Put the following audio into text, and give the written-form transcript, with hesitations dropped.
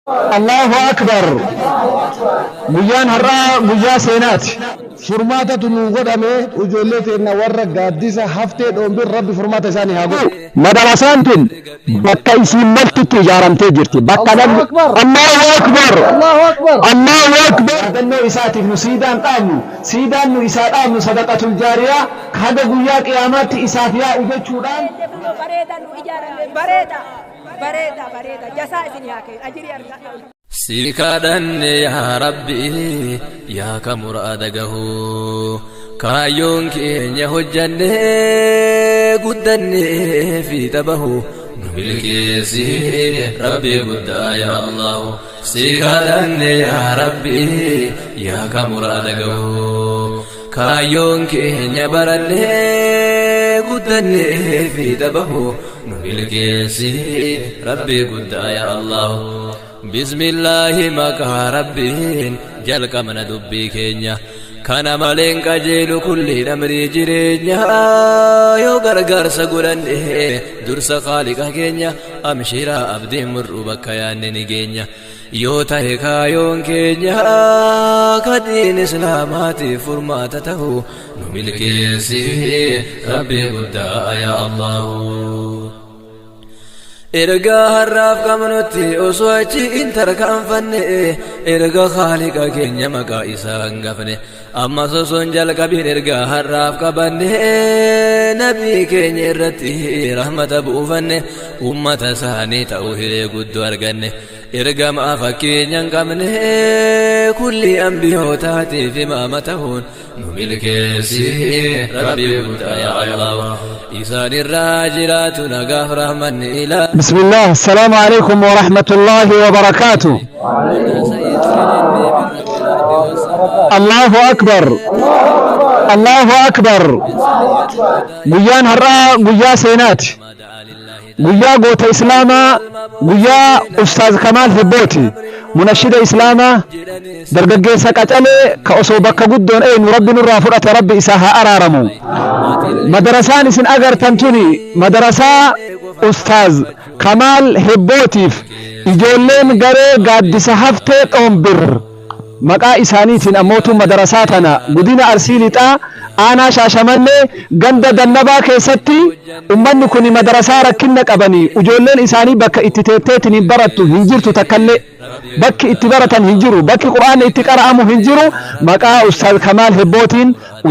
Allahu Akbar! Guyyaan har'aa guyyaa seenaati. Furmaatatu nuu godhame. Ijoollee teenna warra gaaddisa haftee dhoombiin Rabbi furmaata isaanii haa godhu. Madarasaan tun bakka isiin maltutti ijaaramtee jirti. Bakka Allahu namni Akbar! Allahu Akbar! Allahu Akbar! Allahu Akbar! Yaadannoo isaatiif nu siidaan dhaabnu, siidaan nu isaa dhaabnu sadaqatul jaariyaa haga guyyaa qiyaamaatti isaaf yaa'u jechuudhaan. Kunoo bareeda nu ijaarame, bareeda bareeda bareeda, jasaa isin haa kennu, ajirii argadha. Si kadhanne yaa Rabbi, yaa ka muraada gahuu, kaayyoon keenya hojjanne guddanne fi tabahu nu milkeessi Rabbi guddaa yaa Allahu. Si kadhanne yaa Rabbi, yaa ka muraada gahuu, kaayyoon keenya baranne guddanne fi tabahu nu milkeessi Rabbi guddaa yaa Allahu. Bismillaahi, maqaa Rabbiin jalqabna dubbii keenya. Kana maleen qajeelu kulli namrii jireenya. Yoo gargaarsa godhanne dursa Khaaliqa keenya, amshiraa abdiin murru bakka yaanne ni geenya. Yoo ta'e kaayoon keenya kadiin Islaamaatiif furmaata ta'u, nu milkeessi Rabbi guddaa yaa Allahu. Ergaa har'aaf qabnutti osoo achi hin tarkaanfanne, erga Khaaliqa keenya maqaa isaa hangafne, ammas osoo hin jalqabin ergaa har'aaf qabanne, nabii keenya irratti rahmata buufanne, ummata isaanii ta'uu hiree guddoo arganne, ergamaa fakkeenya hin qabne, kulli ambiyootaatiif imaama ta'uun nu milkeessi Rabbi guddaa yaa Allah. Isaan irraa jiraatu nagaaf rahmanni ilaa. بسم الله، السلام عليكم ورحمة الله وبركاته. الله أكبر، الله أكبر. Guyyaan har'aa guyyaa seenaati. Guyyaa goota Islaamaa, guyyaa Ustaaz Kamaal Hibbooti. Munashida Islaamaa, dargaggeessa qacalee ka osoo bakka guddoon eenyu Rabbi nurraa fudhate, Rabbi isaa haa araaramu. Madarasaan isin agartan tuni madarasaa Ustaaz Kamaal Hibbootiif ijoolleen garee gaaddisa haftee dhoombir maqaa isaaniitiin ammootu madarasaa tana godina Arsii Lixaa, aanaa Shaashamannee, ganda Dannabaa keessatti ummanni kun madarasaa rakkinna qabanii, ijoolleen isaanii bakka itti teetteetiin barattu hin jirtu, takkallee bakki itti baratan hin jiru, bakki Qur'aanni itti qara'amu hin jiru, maqaa Ustaaz Kamaal Hibbootiin.